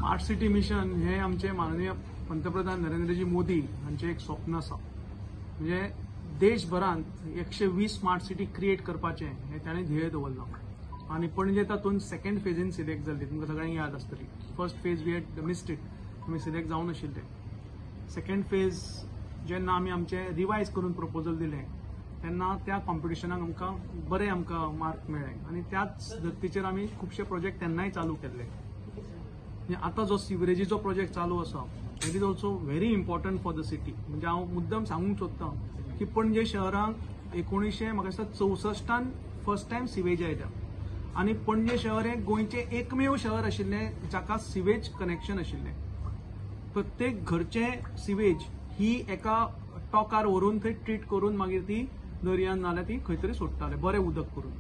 Smart city mission हे आमचे माननीय पंतप्रधान नरेंद्रजी मोदी हांचें एक स्वप्न आसा. म्हणजे देशभरांत 120 स्मार्ट सिटी क्रिएट करपाचें हें ताणें ध्येय दवरलां आनी पणजे तातूंत सेकंड फेजीन सिलेक्ट जाल्ली. तुमकां सगळ्यांक याद आसतली, first phase we had missed it, आमी सिलेक्ट जावं नाशिल्ले. सेकंड फेज जेन्ना आमी आमचें रिवायज करून प्रपोजल दिलें तेन्ना त्या कॉम्पिटिशनाक आमकां बरे आमकां मार्क मेळ्ळे आनी त्याच धर्तीचेर आमी खुबशे प्रोजेक्ट तेन्नाय चालू केल्ले. आतां जो सिवरेजीचो प्रोजेक्ट चालू आसा it is also very important for the city. म्हणजे हांव मुद्दम सांगूंक सोदतां की पणजे शहरांत 1964 फर्स्ट टायम सिवेज आयल्या आनी पणजे शहर हें गोंयचें एकमेव शहर आशिल्लें जाका सिवेज कनेक्शन आशिल्लें. प्रत्येक घरचें सिवेज ही एका टोकार व्हरून थंय ट्रीट करून मागीर ती दर्यान नाल्यार ती खंय तरी सोडटाले बरें उदक करून.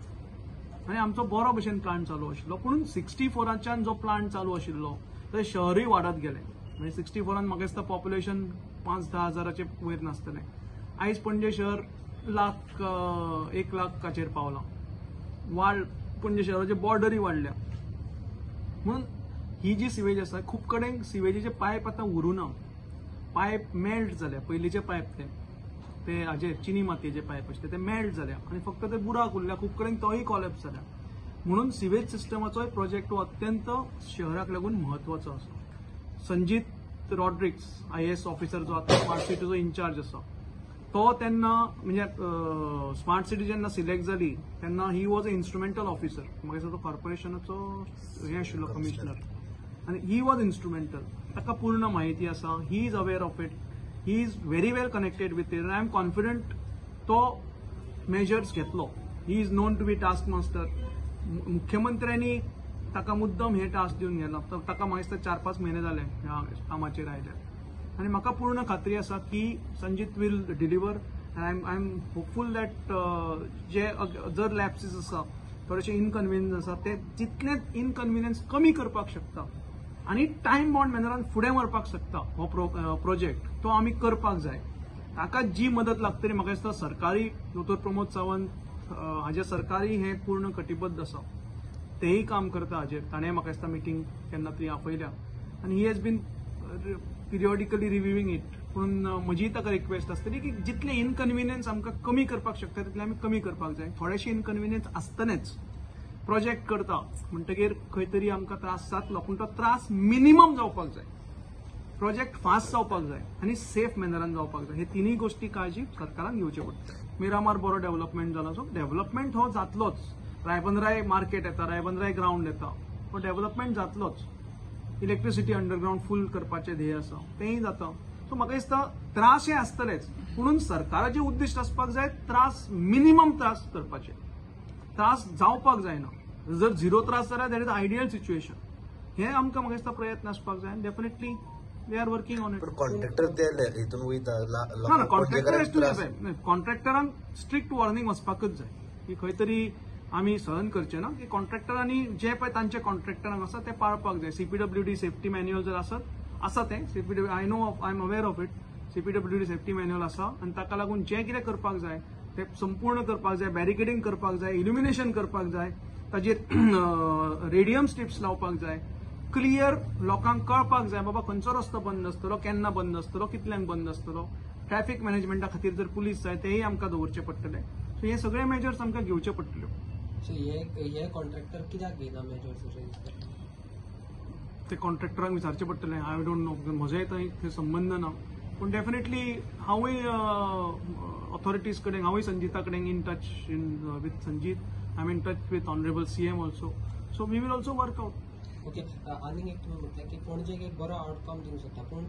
आनी आमचो बरो भशेन प्लांट चालू आशिल्लो. पूण 64 जो प्लांट चालू आशिल्लो थंय शहरूय वाडत गेलें. म्हणजे 64 म्हाका दिसता पॉप्युलेशन 5-10 हजाराचे वयर नासतलें. आयज पणजे शहर लाख 1 लाखाचेर पावलां. वाड पणजे शहराचे बॉर्डरूय वाडल्या. म्हणून ही जी सिवेज आसा खूब कडेन सिवेजीचे पायप आतां उरूना, पायप मेल्ट जाल्या. पयलींचे पायप ते हाजे चिनी मातयेचे पायप आशिल्ले ते मेल्ट जाल्या आनी फक्त ते बुराक उरल्या. खूब कडेन तोय कॉलेप्स जाल्या. म्हणून सिवेज सिस्टमाचोय प्रोजेक्ट हो अत्यंत शहराक लागून म्हत्वाचो आसा. संजीत रॉड्रिक्स IAS officer जो आतां स्मार्ट सिटीचो इन्चार्ज आसा तो तेन्ना म्हणजे स्मार्ट सिटी जेन्ना सिलेक्ट जाली तेन्ना he was a instrumental officer. म्हाका दिसता तो कॉर्पोरेशनाचो हें आशिल्लो कमिशनर आनी he was instrumental. ताका पूर्ण म्हायती आसा, he is aware of it, he is very well connected with it. I am confident तो मेजर्स घेतलो. He is known to be task master. मुख्यमंत्र्यांनी ताका मुद्दम हे टास्क दिवन गेला. ताका म्हाका दिसता 4-5 म्हयने जाले ह्या कामाचेर आयल्या आनी म्हाका पूर्ण खात्री आसा की Sanjit will deliver. And I am hopeful that जे जर लॅप्सीस आसा, थोडेशे इनकन्विनियन्स आसा, ते जितले इनकन्विनियन्स कमी करपाक शकता आनी टायम बाउंड मॅनरान फुडें व्हरपाक शकता हो प्रोजेक्ट तो आमी करपाक जाय. ताका जी मदत लागतली म्हाका दिसता सरकारी दोतोर प्रमोद सावंत हाजे सरकारी हें पूर्ण कटिबद्ध आसा, तेय काम करता हाजेर. ताणें म्हाका दिसता मिटींग केन्ना तरी आपयल्या आनी he has been periodically reviewing it. पूण म्हजी ताका रिक्वेस्ट आसतली की जितलें इनकन्विनियन्स आमकां कमी करपाक शकता तितलें आमी कमी करपाक जाय. थोडेशें इनकन्विनियन्स आसतलेंच, प्रोजेक्ट करता म्हणटकीर खंय तरी आमकां त्रास जातलो, पूण तो त्रास मिनिमम जावपाक जाय. प्रोजेक्ट फास्ट जावपाक जाय आनी सेफ मॅनरान जावपाक जाय. हे तिनूय गोश्टी काळजी सरकारान घेवची पडटा. मिरामार बरो डेव्हलपमेंट जाला, सो डेव्हलपमेंट हो जातलोच. रायबंदराय मार्केट येता, रायबंदराय ग्रावंड येता, हो डेव्हलपमेंट जातलोच. इलेक्ट्रिसिटी अंडरग्रावंड फूल करपाचें ध्येय आसा, तेंय जाता. सो म्हाका दिसता त्रास हे आसतलेच, पुणून सरकाराचें उद्दिश्ट आसपाक जाय त्रास मिनिमम त्रास करपाचे, त्रास जावपाक जायना. जर झिरो त्रास जाल्यार that is ideal situation. हे आमकां म्हाका दिसता प्रयत्न आसपाक जाय. Definitely they are working on it. Contractor ते हितून वयता ना, कॉन्ट्रॅक्टर कॉन्ट्रॅक्टरांक स्ट्रिक्ट वॉर्निंग वचपाकच जाय की खंय तरी आमी सहन करचे ना की कॉन्ट्रॅक्टरांनी जे पळय तांचे कॉन्ट्रॅक्टरांक आसा ते पाळपाक जाय. CPWD safety manual जर आसत आसा तें CPW I know I am aware of it. CPWD safety manual आसा आनी ताका लागून जें कितें करपाक जाय ते संपूर्ण करपाक जाय. बॅरिकेडींग करपाक जाय, इल्युमिनेशन करपाक जाय, ताजेर रेडियम स्ट्रिप्स लावपाक जाय. क्लियर लोकांक कळपाक जाय बाबा खंयचो रस्तो बंद आसतलो, केन्ना बंद आसतलो, कितल्यांक बंद आसतलो. ट्रॅफिक मॅनेजमेंटा खातीर जर पुलीस जाय तेय आमकां दवरचे पडटले. सो हे सगळे मेजर्स आमकां घेवचे पडटल्यो. हे कॉन्ट्रॅक्टर कित्याक घेयना मेजर्स अशें दिसता? ते कॉन्ट्रॅक्टरांक विचारचें पडटलें. I don't know, म्हजें थंय संबंद ना. पूण डेफिनेटली हांवूय ऑथॉरिटीज कडेन, हांवूय संजीता कडेन in touch in with Sanjit, I am in touch with honourable CM also, so we will also work out. Okay, आनीक एक तुमी म्हटलें की पणजेक एक बरो आवटकम दिवंक शकता, पूण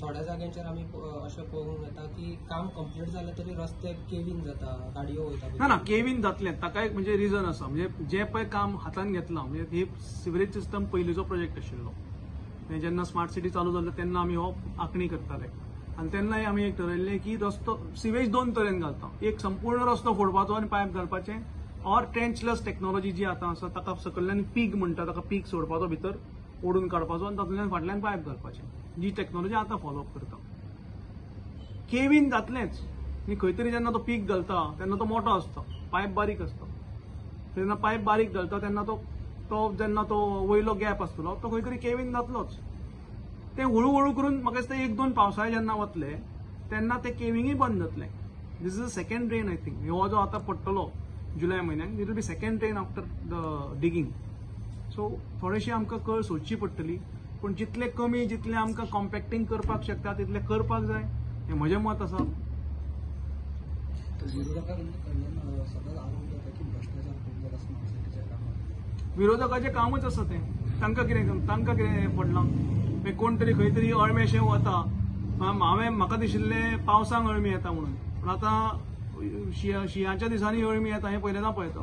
थोड्या जाग्यांचेर आमी अशें पळोवंक येता की काम कंप्लीट जालें तरी रस्ते केवीन जाता, गाडयो वयता. ना ना, केवीन जातलें ताका एक म्हणजे रिजन आसा. म्हणजे जें पळय काम हातान घेतलां, म्हणजे ही सिवरेज सिस्टम पयलींचो प्रोजेक्ट आशिल्लो. जेन्ना स्मार्ट सिटी चालू जाल्लो तेन्ना आमी हो आंखणी करताले आनी तेन्नाय आमी एक ठरयल्लें की रस्तो सिवेज दोन तरेन घालता, एक संपूर्ण रस्तो फोडपाचो आनी पायप घालपाचें, और ट्रेंचलेस टेक्नॉलॉजी जी आतां आसा ताका सकयल्यान पीग म्हणटा, ताका पीग सोडपाचो, भितर ओडून काडपाचो आनी तातूंतल्यान फाटल्यान पायप घालपाचें, जी टेक्नॉलॉजी आतां फॉलोअप करता. केवीन जातलेंच न्ही, खंय तरी जेन्ना तो पीक घालता तेन्ना तो मोटो आसता, पायप बारीक आसता. तेन्ना पायप बारीक घालता तेन्ना तो तो जेन्ना तो वयलो गॅप आसतलो तो खंय तरी केवीन जातलोच. ते हळू हळू करून म्हाका दिसता 1-2 पावसाळे जेन्ना वतले तेन्ना ते केविंगूय बंद जातलें. This is a second rain I think. हो जो आतां पडटलो जुलय म्हयन्याक, it will be second rain after the digging. So थोडेशी आमकां कळ सोदची पडटली, पूण जितले कमी जितले आमकां कॉम्पॅक्टींग करपाक शकता तितलें करपाक जाय, हें म्हजें मत आसा. विरोधकांकडल्यान सदांच आरोप जाता की भ्रष्टाचार खूब जाला स्मार्ट सिटीच्या कामात. विरोधकाचें कामच आसा तें. तांकां कितें, तांकां कितें पडलां? मागीर कोण तरी खंय तरी अळमेशें वता. हांवें म्हाका दिशिल्लें पावसांक अळमी येता म्हणून, पूण आतां शिंयाच्या दिसांनी अळमी येता हें पयल्यांदा पळयता.